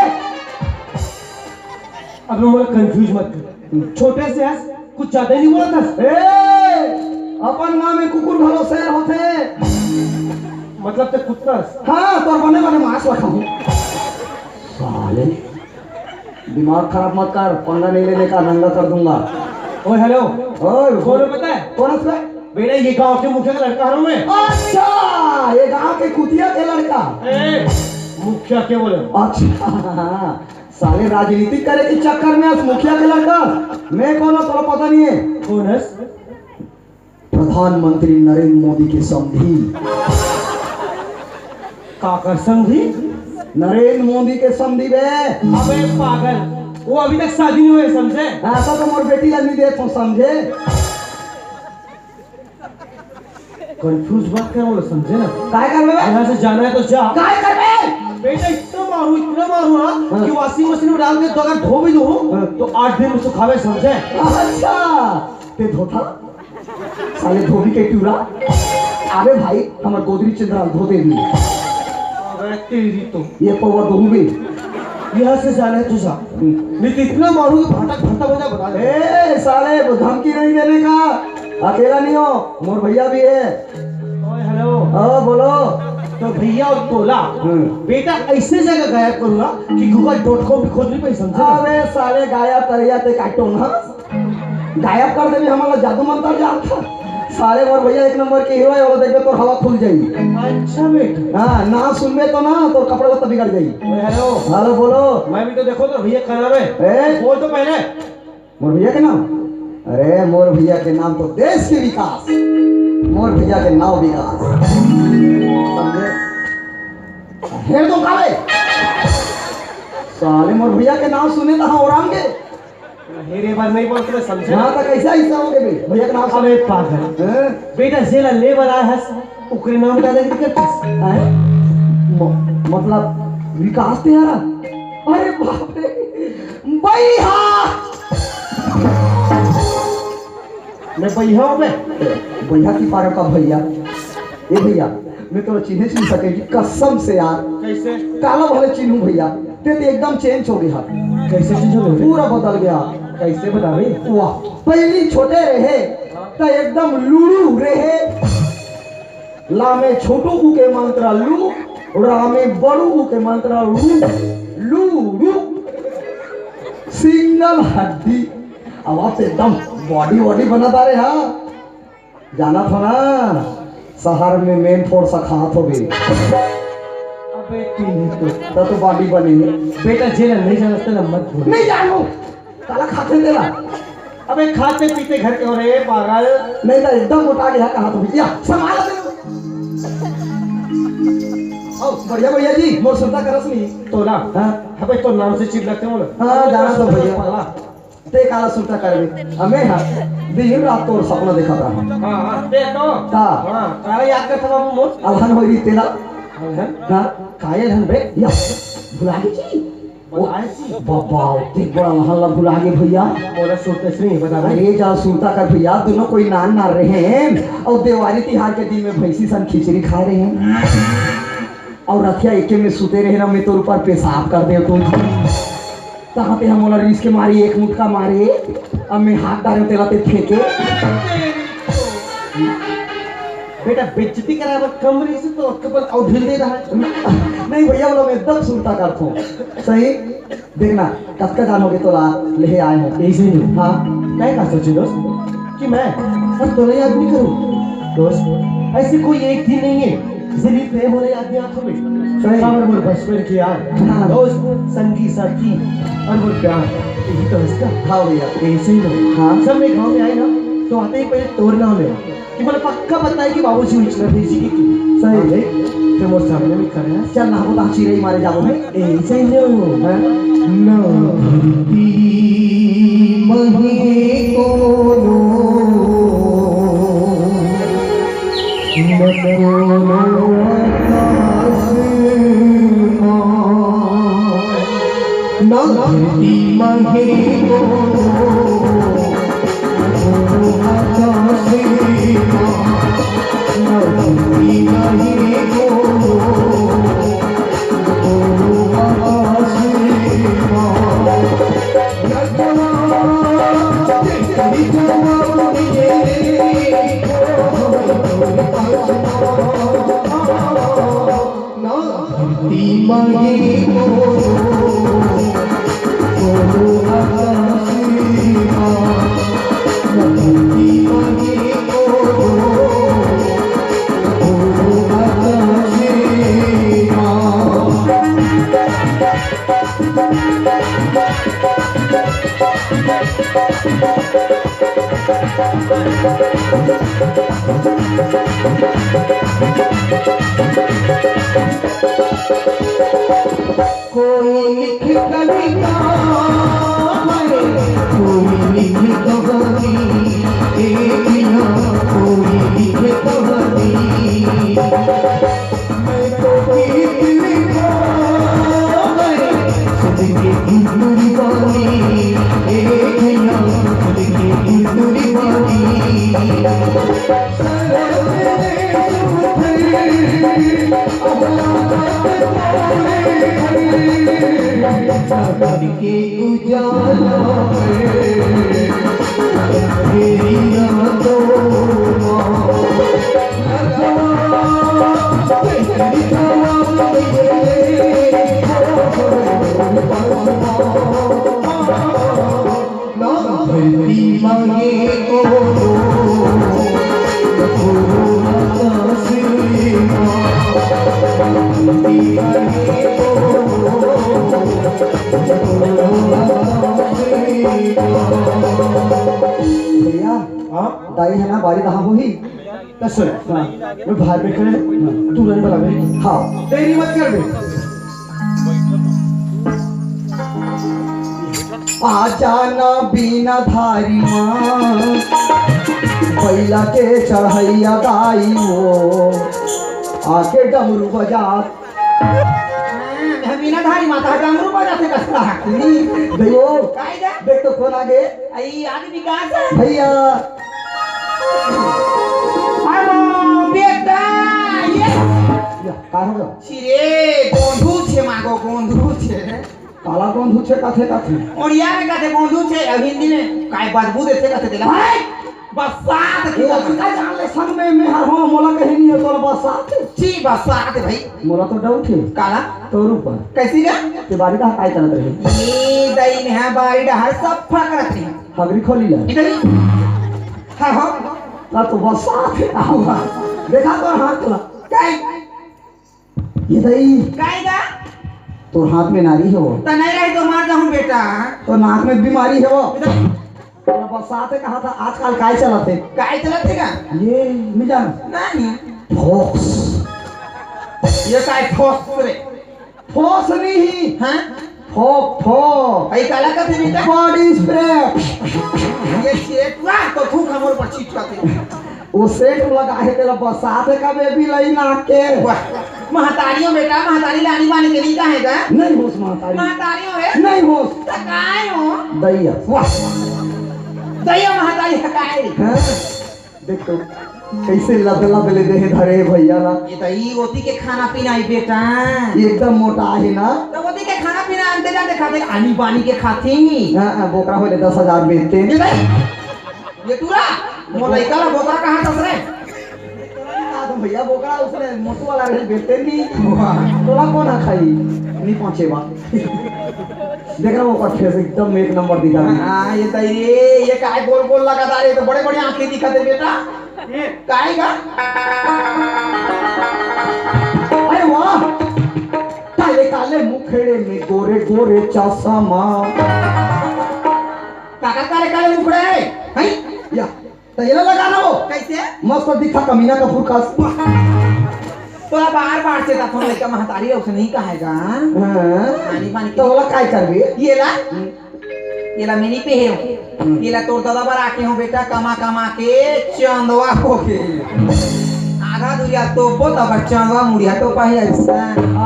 अब मोला confuse मत कर। छोटे से हस, कुछ ज्यादा ही नहीं बोलत हस। ए, अपन नाम में कुकुर घलो शेर होथे। मतलब ते कुत्ता हस। हाँ, तोर बने बने मांस रखा हूँ। साले, दिमाग खराब मत कर, पंगा नहीं लेने का, नंगा कर दूंगा। ओए, हेलो। ओए, कौन है पता है? कौन है उसमें? बेटा, ये गांव के मुखिया का लड़का हूँ मैं। अच्छा, ये गांव के कुतिया के लड़का। ए, मुखिया के बोले? अच्छा, साले राजनीति करे के चक्कर में आज मुखिया के लड़का। मैं कौन हूँ, तोला पता नहीं है। कौन है? प्रधानमंत्री नरेंद्र मोदी के समधी। काकर समधी? नरेंद्र मोदी के समधी बे। अबे पागल, वो अभी तक शादी नहीं हुई, समझे? ऐसा तो मोर बेटी ला नहीं देत हूँ, समझे? Confuse मत कर, वो समझे ना। काय करबे बे? यहाँ से जाना है तो जा। काय करबे? बेटा, इतना मारू, इतना मारू ना, हाँ। कि washing machine में डाल के तो अगर धो भी दूँ, हाँ। तो आठ दिन में सुखावे, समझे? अच्छा, ते धोथा? साले धोबी के टूरा। अरे भाई, हमर गोदरी चंद्रा धो दे दी। अबे तेरी तो। ये पौवा दोहू बे। यहाँ से जाना है तो जा। हम्म। नहीं तो इतना मारूंगा, भाटा भाटा बजा बता दे। ए, साले, वो धमकी नहीं देने का। अकेला नहीं हो, मोर भैया भी है। ओए, हेलो। हाँ, बोलो। तो भैया और टोला, हम्म। बेटा ऐसे जगह गायब करूंगा कि Google dot com पे खोज नहीं पाई, समझे? अबे साले, गायब करिया ते काटो ना। गायब कर देबे, हमन ला जादू मंतर जानता। साले मोर भैया एक नंबर के हीरो है, वो देखबे तोर हवा खुल जाई। अच्छा बेटा। हाँ, ना सुनबे तो ना, तोर कपड़ा लत्ता बिगड़ जाई। हेलो। हेलो, बोलो। मैं भी तो देखो तो भैया का नाम है। ए? बोल तो पहले। मोर भैया के नाम? अरे, मोर भैया के नाम तो देश के विकास। मोर भैया के नाम विकास। समझे? हेर तो काले। साले मोर भैया के नाम सुने तो हाँ, और आम के। हेरे बार नहीं बोलते, समझे? हाँ, तो कैसा हिस्सा हो गए बे? भैया के नाम से। अबे पागल। हैं? बेटा, जेला ले बर आया हस, ओकरे नाम का नहीं करत हस। हैं? म-, मतलब, विकास ते यारा? अरे बाप रे, भैया! मैं भैया हूँ बे। भैया की पारो का भैया। ए भैया, मैं तो चिन्हे चिन्ह सके कि कसम से यार। कैसे? काला वाले चिन्हू भैया, ते तो एकदम change हो गया। कैसे change हो गया? पूरा बदल गया। कैसे बतावे? वाह, पहली छोटे रहे तो एकदम लूड़ू रहे। ला में छोटू ऊ के मंत्रा लू, रा में बड़ू ऊ के मंत्रा रू, लूड़ू। सिंगल हड्डी। अब आप एकदम बॉडी वॉडी बना डारे हा। जाना था ना, शहर में मेन फोर्स खात हो गई। अबे, तीन ही तो। तो, तो बॉडी बनी है। बेटा, जेल नहीं जाना था ना, मत भूल। नहीं जानू। काला खाते तेरा। अबे, खाते पीते घर के हो रहे, पागल। नहीं तो एकदम मोटा गया, कहा तो भैया, संभाल ले। ओ, बढ़िया, बढ़िया जी, मोर सुरता करस नहीं। तो ना। हाँ। अबे, तो नाम से चिल्लाते हो ना। हाँ, जाना तो भैया। पागला। ते काला सुरता करबे? हमें हा, दिन रात तोर सपना देखत रहा। हाँ, हाँ, ते तो। का? हाँ, काला याद करता बाबू मोर। अलहन होई रही तेला। अलहन? हाँ। कायल हन बे? या, भुला गई जी। भुला गई जी। बाबा, ते बड़ा अलहन ला भुला गए भैया। बोला सुरता श्री बता भाई। अरे जा सुरता कर भैया, दोनों कोई नान ना रहे हैं और देवारी तिहार के दिन में भैंसी सन खिचड़ी खा रहे हैं। अउ रतिहा एके में सुते रहे ना, मैं तोर ऊपर पेशाब कर दे तो। तहाँ ते हमोला रीस के मारी एक मुटका मारे, अब मैं हाथ डारे तेला ते फेंके। बेटा, बेइज्जती कराए बर कम रही से तो अक्कल अउ ढील दे रहा है। नहीं भैया, बोला मैं एकदम सुरता करथों। सही? देखना, कतका जान हो गए तोला लेहे आए हो। ऐसे ही नहीं। हाँ। मैं का सोचे दोस्त कि मैं और तोला याद नहीं करूँ। दोस्त, ऐसे कोई एक दिन नहीं है जिसने प्रेम होने याद नहीं आता हमें। सही। और वो बचपन की याद, हाँ। दोस्त, संगी साथी और वो प्यार, यही तो है इसका। हाँ भैया। ऐसे ही नहीं। हाँ। सब मैं गाँव में आए ना, तो आते ही पहले तोर नाम ले कि मतलब पक्का पता है कि बाबूजी उछला भेजी की थी। सही। हाँ, देख, ते मोर सामने में खड़ा है। चल ना, वो तो चिरई मारे जाबो भाई। ए, सही हो। हाँ? ना धरती मही कोनो, न कोनो आकाश मा। ना धरती मही कोनो, धरती मांगे कोनो, कोनो आकाश माँ। धरती मांगे कोनो, कोनो आकाश माँ। कोई लिखे कविता है, कोई लिखे कहानी, एक ना कोई लिखे कहानी। मैं तो गीत लिखा है, खुद की कुर्बानी, एक ना खुद की कुर्बानी। के उजाला में तेरी यादों ना धरती मांगे कोनो, कोनो आकाश माँ। धरती मांगे कोनो, कोनो आकाश माँ। भैया, हाँ? दाई है ना, बारी कहाँ होही? त सुन, हाँ। मैं बाहर में खड़े, हाँ। तू रन बना मेरी। हाँ। देरी मत कर बे। आ जाना बीना धारी माँ, बैला के चढ़ैया दाई हो, आके डमरू बजा। हाँ, बीना धारी माता डमरू बजाथे कसला। नहीं, भैया, काय गा? देख तो कौन आ गए। आई आदमी कहाँ से? भैया। अरे बेटा, ये या, का हो गया? छिरे, गोंधू छे मागो, गोंधू छे। काला गोंधू छे, काथे, काथे? ओड़िया में काथे गोंधू छे, अब हिंदी में काय बदबू देथे काथे तेला? भाई! बरसात की वो बरसात। का जान ले संग में, मैं हर हूँ, मोला कहीं नहीं है तोला बरसात। छी, बरसात हे भाई। मोला तो doubt हे। काला? तोर ऊपर। कइसे गा? ते बारी डहर काय करत रहे? ए दई, मैं बारी डहर सफा करत रहे। हगरी खोली ला। इधर ही। हाँ, हाँ। ना तो बरसात हे का हुआ? देखा तोर हाथ ला। काय? ए दई। काय गा? तोर हाथ में नारी हे वो। त नहीं रहे तो मर जाहूँ बेटा। तोर नाक में बीमारी हे वो। इधर ही। तोला बरसात हे कहा था, आजकल काय चलत हे? काय चलत हे का? ये, मिल जा। नहीं। Fox। ये काय Fox रे? Fox नहीं। हाँ? Fox, Fox। अई काला कथे बेटा? Body spray। ये छेद ला तो थूक हमर पर छीट करथे। वो सेंट लगा हे तेला बरसात हे का बेबी लई नाक के? वाह, महतारी हो बेटा, महतारी ला आनी बानी के नहीं कहे गा? नहीं होस महतारी। महतारी हो रे? नहीं होस। त काय हो? दई अस। वाह, दई अस महतारी त काय? हाँ? देख तो, कइसे लद लद ले दे हे धरे हे भैया ला। ये त ई ओती के खाना पीना हे बेटा। एकदम मोटा हे ना? त ओती के खाना पीना अंते जाते खाथे, आनी बानी के खाथे। हाँ, हाँ, बोकरा होले दस हजार बेचते। ये दई, ये टूरा, मोर लइका ला बोकरा कहा थस रे? तोला नहीं कहा था भैया, बोकरा उसने मोटू वाला रहे, बेचते नहीं। वाह। तोला कौन हा खाई? नहीं पहुंचे बा। देख रहा हूँ, ओकर face एकदम एक नंबर दिखा दी। हाँ, ये तो ये, ये काय गोल गोल लगातार, ये तो बड़े बड़े आंखें दिखा दे बेटा। ये काय का? अरे वाह, काले काले मुखड़े में गोरे गोरे चश्मा। काका काले काले मुखड़ा हे, हैं? या, त एला लगा ना वो। कइसे? मस्त दिखा कमीना कपूर कस। तोला बार बार से त थोन लइका महतारी अउ से नहीं कहे गा। हाँ। पानी पानी तो ओला काय करबे? ये ला? हम्म। ये ला मैं नहीं पहने हूँ। हम्म। ये ला तोर दादा बर आके हूँ बेटा, कमा कमा के चंदवा हो गे। आधा दुरिया तोपो तब चंदवा मुड़िया तोपा हे अइसा।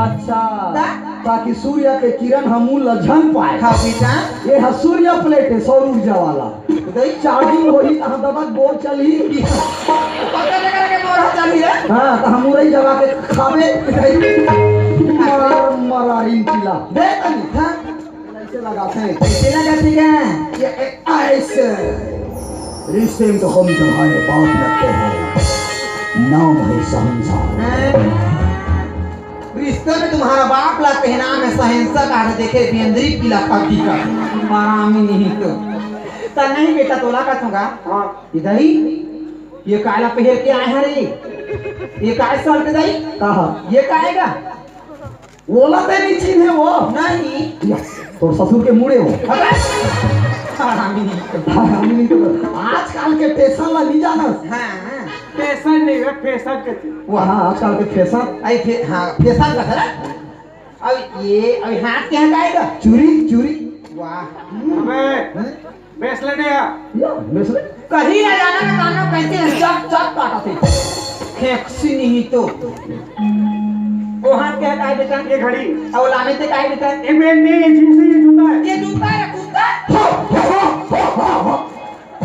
अच्छा। ता? ताकि सूर्य के किरण हमू ला झन पाए। हाँ बेटा। ये हा सूर्य plate हे, सौर ऊर्जा वाला। दई। Charging होही त हम दबक बोर चलही। पकड़ के करके बोर हो चलही रे। हाँ, त हम मुरई जगा के खाबे। दई। मर, मरारी चिला। दे तनी। हाँ। ऐसे लगाते हैं। ऐसे लगाते क्या? ये, ए, ऐसे। रिश्ते में तो हम तुम्हारे बाप लगते हैं। नाम है शहंशाह। हाँ। रिश्ते में तुम्हारा बाप ला पहनाम है शहंशाह का, देखे बेंदरी पीला पति का। हरामी नहीं तो। त नहीं बेटा, तोला का थोगा? हाँ। इधर ही, ये काला पहन के आए हैं रे। ये काय शर्ट दई? कहा? ये काएगा? ओला ते नहीं चिन्हे वो। नहीं। या, तोर ससुर के मुड़े हो। अबे! हरामी नहीं तो। हरामी नहीं तो। आजकल के फैशन ला नहीं जानस। हाँ, हाँ। फैशन नहीं है, फैशन के चीज। वो हाँ, आजकल के फैशन। आई फे-, हाँ, फैशन का है। अब ये, अब हाथ के यहाँ जाएगा? चूरी, चूरी। वाह। अबे, हम्म? ब्रेसलेट है यार। या, ब्रेसलेट। कहीं ना जाना ना, कान में कैसे चट चट काटा थे। फेंकसी नहीं तो। वो हाथ के हटाए बेटा। ये घड़ी। और लाने ते काहे बेटा? ये बेल्ट नहीं, ये जींस है, ये जूता है। ये जूता है, कुत्ता।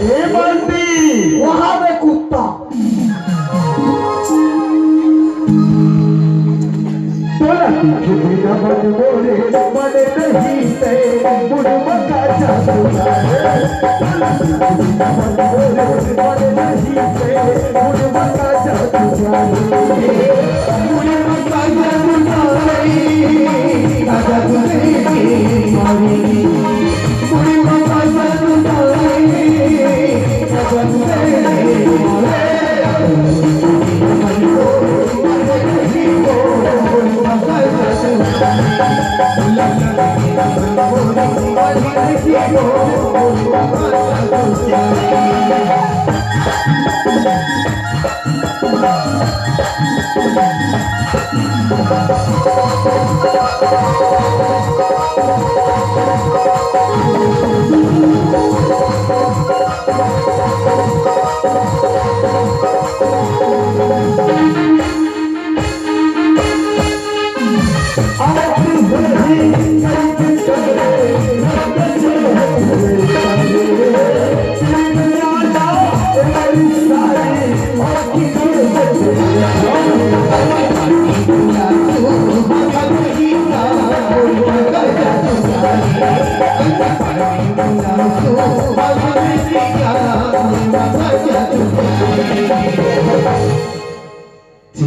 ए बंटी, वहाँ पे कुत्ता। तोला कुछ भी ना बन मोरे, मन नहीं ते बुढ़वा का जादू।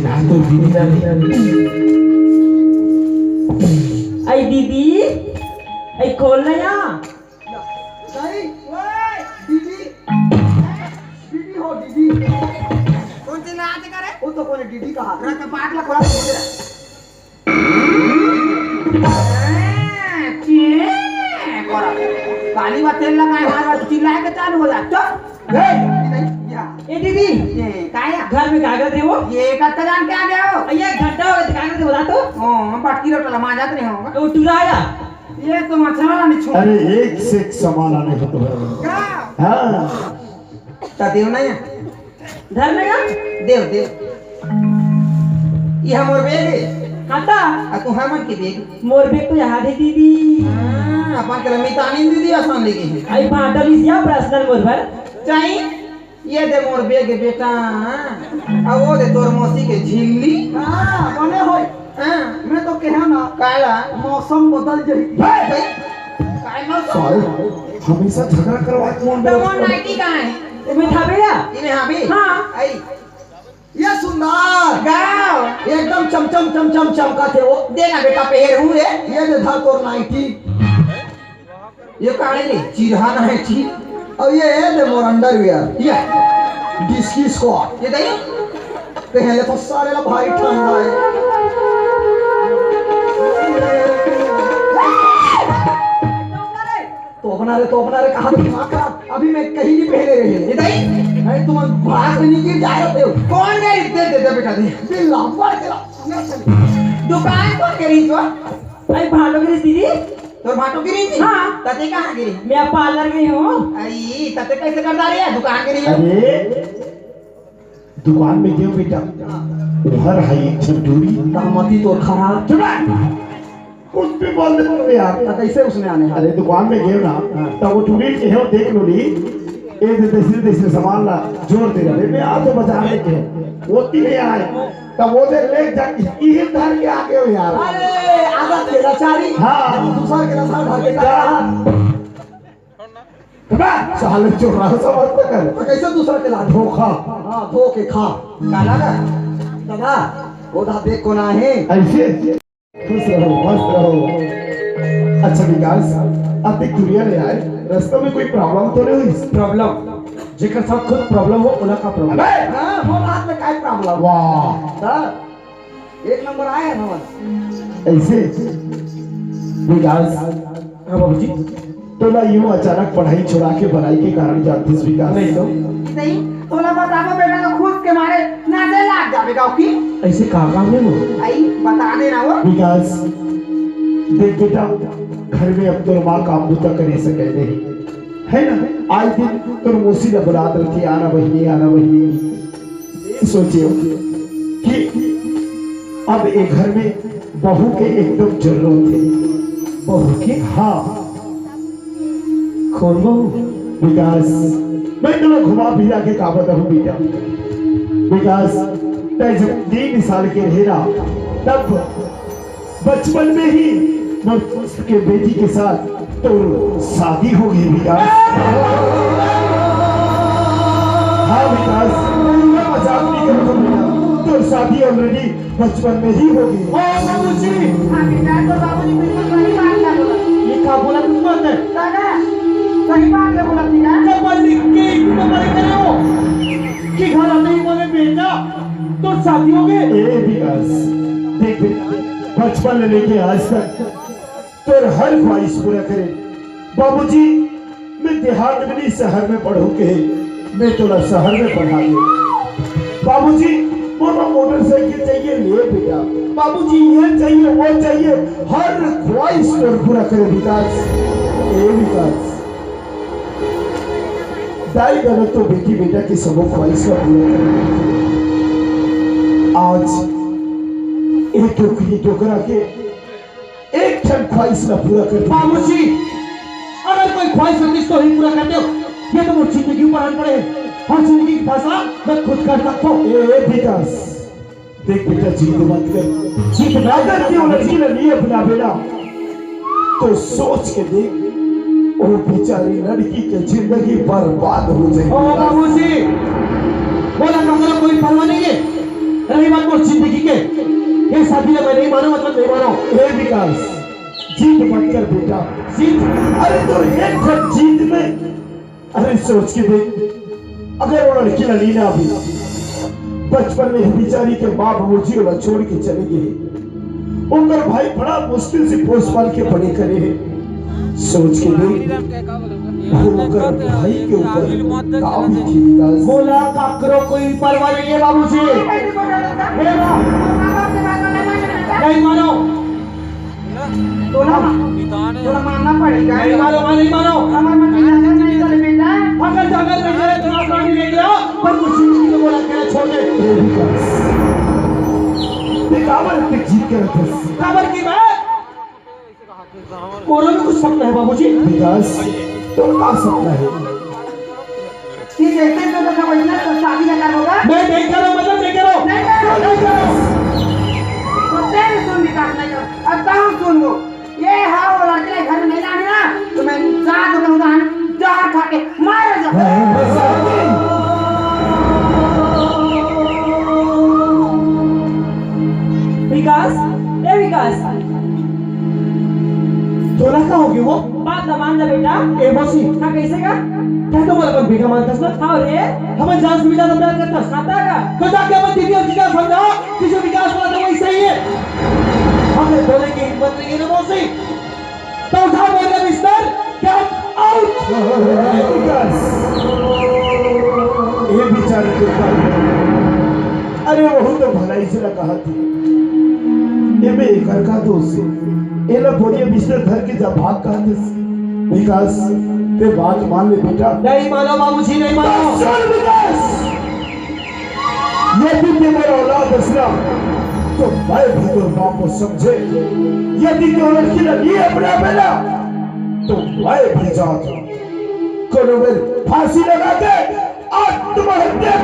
ना तो दीदी जाने। आई दीदी, आई खोल ना या। नहीं, ओए, दीदी, दीदी हो, दीदी। कौन चिल्लात करे? वो तो कोने दीदी कहा। रख पाट ला खोला। काली बा तेल लगाए, हर बार चिल्लाए के चालू हो जात। चुप। ए, ए दीदी, ए, काय? घर में का करत हे वो? ये कत्ता जान के आ गया हो? ये घंटा हो गया, का करत हे बता तो? ओ, हम बाकी रोटा ला मांजत नहीं होगा। वो टुरा आया। ये तो मच्छर वाला नहीं छोड़। अरे, एक से एक सामान आने को तो है। का? हाँ। ता देव ना या। धर ना या। देव, देव। ये हमर बैग है। हाँ ता। आ तू हमन के बैग। मोर बैग तो यहाँ दे दीदी। हाँ, अपन के लम्बी तानी दीदी आसान लेके है। आई बाटल इस या पर्सनल मोर पर। चाही? ये दे मोर बैग बेटा। आ वो दे तोर मौसी के झिल्ली। हाँ, बने होई। हाँ। मैं तो कहा ना, काला? मौसम बदल जाई। भाई, भाई, काय मौसम? साले, हमेशा झगड़ा करवा के मन तो मोर नाइटी कहाँ है? इमे था भैया। इमे हाँ भी? हाँ। आई। ये सुंदर। गाओ। एकदम चमचम चमचम चमका थे वो। देना बेटा, पहर हूँ रे। ये दे धा तोर नाइटी। ये काढ़े नहीं, चिरहा ना है ठीक। अब ये है दे मोर अंडरवियर। ये डिस्की स्कॉट। ये दे। पहले तो साले ला भारी ठंडा है। तो अपना रे, तो अपना रे, कहाँ दिमाग खराब? अभी मैं कहीं नहीं पहले रही। ये दे। नहीं, तुम भाग नहीं गिर जा रहे हो। कौन गए? दे, दे, दे बेटा, दे। दिल लंबा तेरा। दुकान कौन करी तो? अरे भाटो गिरी दीदी। तोर भाटो गिरी थी? हाँ। तते कहाँ गिरी? मैं पार्लर गई हूँ। अरे, तते कैसे करता रे? दुकान गिरी है। अरे, दुकान में गयो बेटा, उहर है एक ठन टूरी। दामती तोर खराब। चुप रह। कुछ भी बोल दे तू यार। तो कैसे उसने आने? अरे, दुकान में गयो ना, हाँ। तब वो टूरी के हो देख लो ली। ए दे, दूसरे, दूसरे सामान ला जोर दे रहे। मैं आ तो बजा लेके। वो तीन आए। तब वो दे ले जा, इही धर के आ गए हो यार। अरे, आदत के लाचारी। हाँ। दूसर के लाचार धर के जा रहा। बा, साले चोरा समझ तो कर। तो कैसे दूसर के ला धोखा। हाँ, धो के खा। काला का? दादा, वो धा देख कोन आहे। ऐसे? खुश रहो, मस्त रहो। अच्छा विकास, अब तक दुनिया में आए, रास्ता में कोई प्रॉब्लम तो नहीं हुई? प्रॉब्लम? जेकर साथ खुद प्रॉब्लम हो, ओला का प्रॉब्लम? अबे! हाँ, वो बात में काय प्रॉब्लम? वाह। हाँ, एक नंबर आए हैं भवन। ऐसे? विकास। हाँ बाबूजी। तोला यूं अचानक पढ़ाई छोड़ा के बनाई के कारण जानतीस विकास? नहीं तो। नहीं, तोला बताबो बेटा तो खुश के मारे नाचे लाग जाबे गाँव की। ऐसे का काम है वो? आई बता दे ना वो। विकास, देख बेटा, घर में अब तोर माँ काम बूता करे सके नहीं, है ना? आए दिन तोर मौसी ला बुलात रहती, "आना बहिनी, आना बहिनी।" सोचे कि अब ए घर में बहू के एकदम जरूरत है। बहू के? हाँ। कौन बहू? विकास, मैं तोला घुमा फिरा के का बताऊं बेटा। विकास, तै जब तीन साल के रहे ना, तब बचपन में ही मोर दोस्त के बेटी के साथ तोर शादी हो गई विकास। हाँ विकास, मैं मजाक नहीं करता बेटा, तोर शादी already बचपन में ही हो गई। ओ बाबूजी! हाँ बेटा, तो बाबूजी बिल्कुल सही बात ला बोला। ये का बोला तुम बात है? दादा, सही बात ला बोला थी ना। जब पढ़ लिख के इतने बड़े करे हो कि घर आते ही बोले, "बेटा, तोर शादी हो गई।" ए विकास, देख बेटा, बचपन ले लेके आज तक तोर हर ख्वाहिश पूरा करे। बाबूजी, मैं देहात में नहीं, शहर में पढ़ूं के, मैं तोला शहर में पढ़ा दे। बाबूजी, मोला मोटरसाइकिल चाहिए, ले बेटा। बाबूजी, ये चाहिए, वो चाहिए, हर ख्वाहिश तोर पूरा करे विकास। ए विकास, दाई गलत तो बेटी बेटा की सबो ख्वाहिश का पूरा करे। आज एक टोकरी टोकरा के एक ठन ख्वाहिश ला पूरा कर दे। बाबूजी, अगर कोई ख्वाहिश रखिस तो ही पूरा कर दो। ये तो मोर जिंदगी ऊपर हन पड़े है। हर जिंदगी की फैसला मैं खुद कर सकता हूँ। ए, ए, विकास, देख बेटा, जिद मत कर। जिद ना कर। अगर तू लड़की ला नहीं अपनाबे ना, तो सोच के देख, वो बेचारी लड़की के जिंदगी बर्बाद हो जाएगी। ओ बाबूजी, बोला कमरा कोई परवाह नहीं है। रही बात मोर जिंदगी के, ये शादी ला मैं नहीं मानों, मतलब नहीं मानों। ए विकास, जिद मत कर बेटा, जिद। अरे तो एक ठन जिद में, अरे सोच के देख, अगर वो लड़की ला लीना भी बचपन में ही बेचारी के माँ बाबूजी ओला छोड़ के चले गए, ओकर भाई बड़ा मुश्किल से पोस पाल के बड़े करे हे। सोच के देख, ओकर भाई के ऊपर का बीती विकास। मोला काकरो कोई परवाह नहीं है बाबूजी। नहीं मानो। तोला मा-, तोला मानना पड़ेगा। नहीं मानो, मैं नहीं मानो। हमारे मन की नजर नहीं चले बेटा। अगर जंगल में चले तो आप नहीं लेके आओ, पर कुछ जिंदगी में बोला क्या छोड़ दे। ए विकास, ते काबर इतनी जिद करत हस? काबर की बात? मोरो भी कुछ सपना है बाबूजी। विकास, तो का सपना है? कि जैसे तो, तो समझना तो शादी ना करोगा? मैं नहीं करूँ, मतलब नहीं करूँ। नहीं करूँ। नहीं करूँ। तो तेरे सुन विकास नहीं करो। अब कहाँ सुन वो? ये हाँ वो लड़के घर में नहीं लाने ना, तो मैं जात होकर उदाहरण जहर खा के मार जाऊँ। विकास, ए विकास। तोला का हो गयो वो? बात ला मान जा बेटा। ए मौसी। हाँ, कैसे का? क्या तो बोला अपन बेटा मानतस ना? हाँ रे। हमें जान से भी ज्यादा प्यार करतस। खाता का? तो जाके अपन दीदी और जीजा समझा, कि जो विकास बोला था वही सही है। हमें बोले की हिम्मत नहीं है ना मौसी। तो उठा मेरा बिस्तर, get out। विकास, ये बेचारी के ऊपर, अरे वहू तो भलाई से लगा थी, ये में एकर का दोष है? ये ला बोरिया बिस्तर धर के जा भाग कहा थे। विकास, ते बात मान ले बेटा। नहीं मानो बाबूजी, नहीं मानो। सुन विकास, यदि ते मोर औलाद हस ना, तो मैं भी तोर बाप को समझे। यदि ते लड़की ला नहीं अपना बेला, तो मैं भी जात हूँ। कोनो बेर फांसी लगा के आत्महत्या